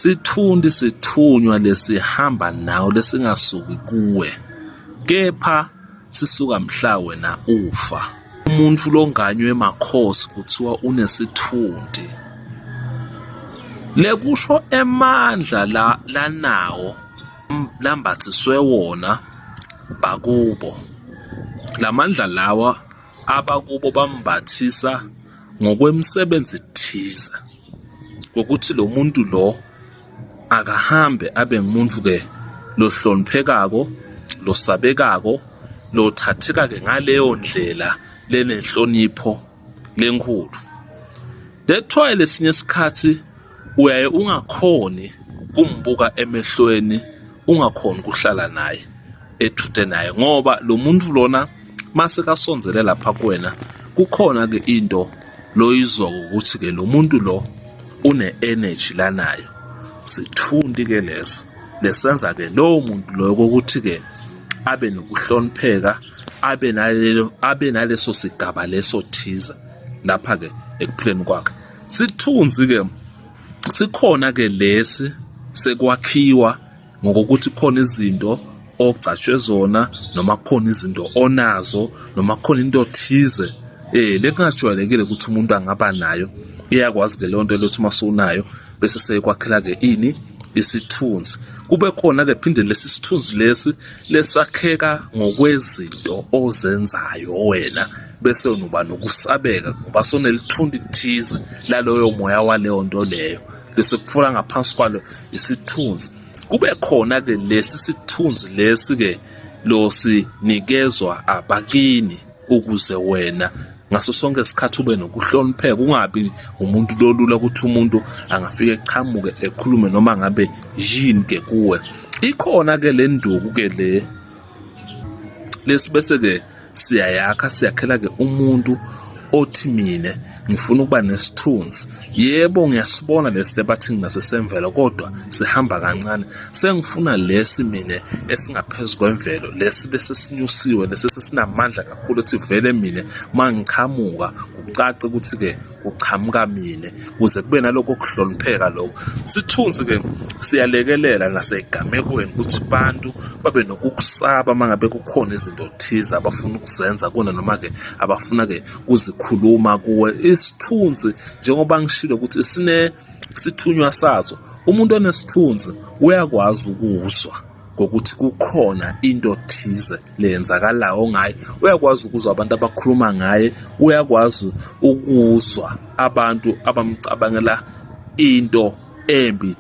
Sithundi sithunywa lesihamba nawe lesingasuki kuwe, kepha sisuka mhla wena ufa. Umuntu longanywe makhosi kuthiwa unesithunti. Lekusho emandla la lanawo lambathiswe wona bakubo. Lamandla lawa abakubo bambathisa ngokwemisebenzi thize ngokuthi lo muntu lo akahambe abe ngumuntu ke lohloniphekako, losabekako, lothatheka ke ngaleyo ndlela lenenhlonipho lenkulu. That's why lesinye isikhathi uyaye ungakhoni kumbuka emehlweni, ungakhoni ukuhlala naye ethute naye, ngoba lo muntu lona mase kasondzele lapha kuwena kukhona ke into loyizwa ukuthi ke lo muntu lo une energy lanayo. Sithundi ke leso lesenza ke lowo muntu loyo ukuthi ke abe nokuhlonipheka, abe nalelo abe naleso sigaba leso thize lapha ke ekuphileni kwakhe. Sithunzi ke sikhona ke lesi sekwakhiwa ngokuthi khona izinto ogcatshwe zona noma kukhona izinto onazo noma kukhona into thize lekungajwayelekile ukuthi umuntu angaba nayo. Iyakwazi ke leyo nto lethi uma sunayo bese seyikwakhela ke ini isithunzi. Kube khona ke phinde lesi sithunzi lesi lesakheka ngokwezinto ozenzayo wena, bese unoba nokusabeka ngoba sonelithunti thize laloyo moya waleyo nto leyo, bese kufuna ngaphansi kwalo isithunzi. Kube khona ke lesi sithunzi lesi ke losinikezwa abakini ukuze wena ngaso sonke isikhathi ube nokuhlonipheka, ungabi umuntu lolula ukuthi umuntu angafika eqhamuke ekhulume noma ngabe yini ke kuwe. Ikhona ke le nduku ke le lesi bese ke siyayakha, siyakhela ke umuntu othi mina ngifuna ukuba nesithunzi. Yebo, ngiyasibona lesi lebathi nginaso semvelo, kodwa sihamba kancane. Sengifuna lesi mina esingaphezu kwemvelo, lesi bese sinyusiwe, lesi sesinamandla kakhulu, ethi vele mina mangiqhamuka kucace ukuthi ke kuqhamuka mina, kuze kube nalokho kuhlonipheka. Lokho sithunzi ke siyalekelela nasegamekweni ukuthi bantu babe nokukusaba mangabe kukhona izinto thize abafuna ukuzenza kuna noma ke abafuna ke kuzikhuluma kuwe. Isithunzi, njengoba ngishilo ukuthi sine sithunywa sazo, umuntu onesithunzi uyakwazi ukuzwa ngokuthi kukhona into thize leyenzakalayo ngaye, uyakwazi ukuzwa abantu abakhuluma ngaye, uyakwazi ukuzwa abantu abamcabangela into embi.